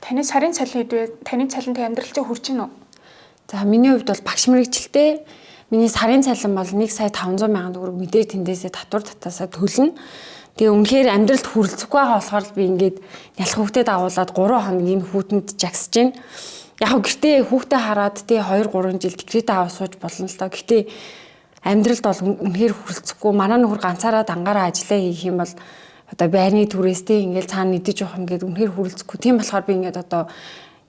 Таны сарын цалин хэд вэ? Таны цалинтай амьдрал чинь хүрч гин үү? За, миний хувьд бол багш мэрэгчлээ. Миний сарын цалин бол 1 сая 500 мянган төгрөг, мэдээж тэндээсээ татвар татаасаа төлнө. Тэгээ үнэхээр амьдралд хүрэлцэхгүй байгаа болохоор би ингээд нялх хүүхдээ дагуулад 3 хоног энэ хүүтэнд жагсаж байна. Яг хөө гэртээ хүүхдээ хараад тий 2 3 жил декрет аваа сууж болно л доо. Гэтэ амьдралд бол үнэхээр хүрэлцэхгүй. Манай нөхөр ганцаараа дангаараа ажиллаа хийх юм бол одоо байрны түрээстэй ингээл цаана идэж явах юм гээд үнэхээр хүрэлцэхгүй. Тийм болохоор би ингээд одоо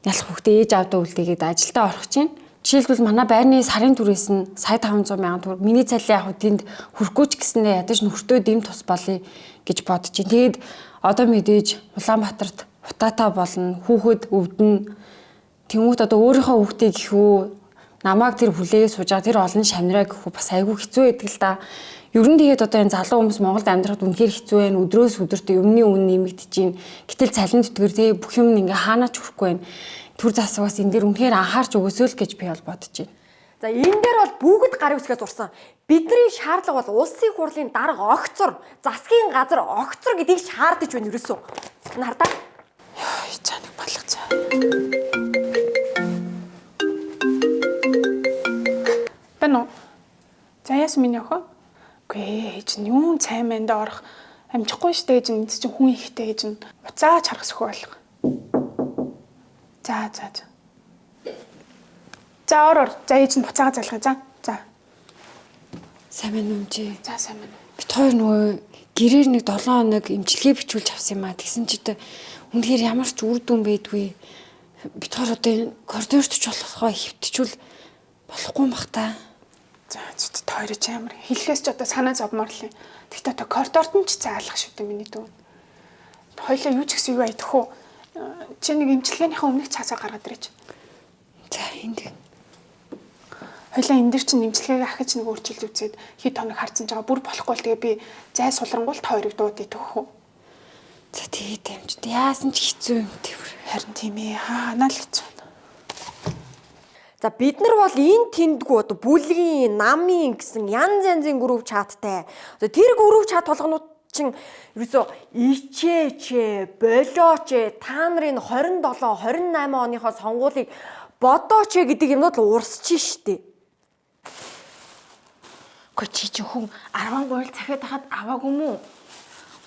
нялх хүүхдээ ээж аавдаа үлдээгээд ажилдаа орох чинь. Жишээлбэл, манай байрны сарын түрээс нь сая 500 мянган төгрөг. Миний цалин яг тэнд хүрэхгүй ч гэсэндээ ядаж нөхөртөө дэм тус болъё гэж бодож чинь. Тэгээд одоо мэдээж Улаанбаатарт утаатай болно, хүүхэд өвдөн. Тэнгүүт одоо өөрийнхөө хүүхдээ гэх үү, намайг тэр хүлээгээ сууж байгаа тэр олон шамнараа гэх үү, бас айгүй хэцүү байдаг л да. Ер нь тэгээд одоо энэ залуу хүмүүс Монголд амьдрахад үнэхээр хэцүү байна. Өдрөөс өдөрт юмны үн нэмэгдэж байна. Гэтэл цалин тэтгэр те бүх юм ингээ хаанаач хүрэхгүй байна. Төр засваас энэ дээр үнэхээр анхаарч өгөөсөө л гэж би бол бодож байна. За, энэ дээр бол бүгд гарын үсгээ зурсан. Бидний шаардлага бол улсын хурлын дарга огцор, засгийн газар огцор гэдгийг шаардаж байна ерөөсөө. Нардаа. Яа, чаа нэг балгацаа. Байна уу? За, яасан миний охин? Үгүй ээ, ээж нь юун цай манд орох амжихгүй штэ, ээж нь энд чинь хүн ихтэй, ээж нь уцаа чарах сөхөө болох. За за за. За, ор ор. За, ээж нь буцаага залгая за. За. Сайн байна уу, чи? За, сайн байна. Бит хоёр нөгөө гэрээр нэг 7 хоног эмчилгээ бичүүлж авсан юм аа. Тэгсэн чи одоо үнэхээр ямар ч үр дүн байдгүй. Бит хоёр одоо энэ коридорт ч болохоо хөвтчүүл болохгүй юм бах та. За, зүт та хоёрыг чи амар хэлхээс ч одоо санаа зовмоор л юм. Тэгтээ одоо коридорт нь ч заалах шүү дээ, миний дүү. Хоёлаа юу ч гэсэн юу айдах уу? Чи нэг эмчилгээнийхээ өмнөх цаасаа гаргаад ирээч. За, энд. Хоёлаа энэ дэр чинь эмчилгээг ахиж нэг өөрчилж үзээд хэд хоног харцсан жага бүр болохгүй л тэгээ би зай сулрангуул та хоёрыг дуудъя, төгөх үү? За, тэгээд амжид яасан ч хэцүү юм тэвэр. Харин тийм ээ. Хаа ханаа л хэцүү. За, бид нар бол энэ тэндгүү одоо бүлгийн, намын гэсэн янз янзын group chat тай. Одоо тэр group chat болгонууд чинь ерөөсөө ичээч, болооч, та нарын 27, 28 оныхоо сонгуулийг бодооч гэдэг юмнууд л урсч штэ. Гэхдээ чи чи хүн 10 гурил захиад хахад аваагүй мүү?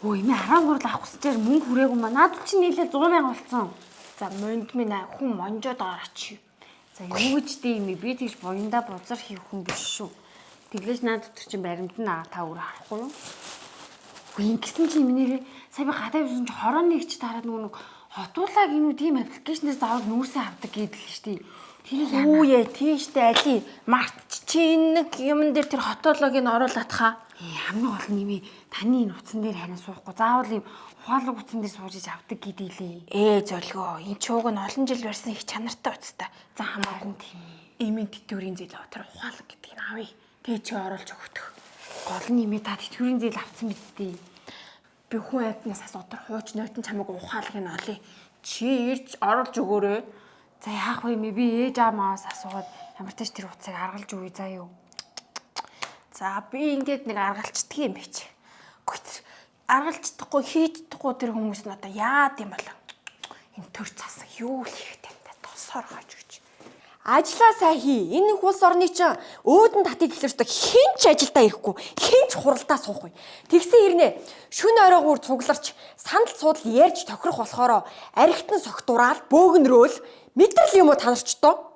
Өө, эмээ, 10 гурил авах гэсээр мөнгө хүрээгүй маа. Наад чи нийлээ 100 мянга болсон. За, монд минь аа, хүн монжоод байгаа чи. За, юу гэж дээ юм бэ? Би тэгж буянда бузар хийх хүн биш шүү. Тэглэж наад дотор чинь баримт нь аа, та өөр харахгүй юу? Үгүй, ингэсэн чи минийрээ сая би гадаа явсан чи хорооны ч дараад нөгөө нэг хотуулаа гинүү тийм application ээр заавал нүүрсээ авдаг гэдэл л шүү дээ. Тэрийг яана? Хүүе, тийштэй али мартч чи энэ нэг юмн дээр тэр хотоологыг нь оруулаад хаа. Ээ, хамгийн гол нь нэмээ таны энэ утсан дээр харин суухгүй. Заавал ийм ухаалаг утсан дээр сууж иж авдаг гэдээлээ. Ээ, зөлгөө, энэ чууг нь олон жил барьсан их чанартай утастай. За, хамаагүй. Тийм. Эмийн тэтгэврийн зээл ав, тэр ухаалаг гэдгийг нь авъя. Тэгээ чи оруулж өгөх. Гол нь нэмээ та тэтгэврийн зээл авсан биз дээ. Би хүн амьтнаас асуудар хууч нойтон чамайг ухаалаг нь олъё. Чи ирж оруулж өгөөрэй. За, яах вэ мэ, би ээж аа мааас асуугаад ямар ч тэр утсыг аргалж өгье заа юу. За, би ингээд нэг аргалчдаг юм байж. Гэхдээ тэр аргалчдахгүй хийж чадахгүй тэр хүмүүс нь одоо яад юм бол. Энэ төр цасан юу л хийх юм бэ? Тосоор хаж гэж. Ажлаа сайн хий. Энэ их улс орны чинь өөдөн татыг эхлэрчтэй хэн ч ажилдаа ирэхгүй, хэн ч хуралдаа суухгүй. Тэгсэн хэрнээ шүн оройгоор цугларч сандал суудал ярьж тохирох болохоро архитан согтуураал бөөгнөрөөл мэдрэл юм уу та нар ч доо.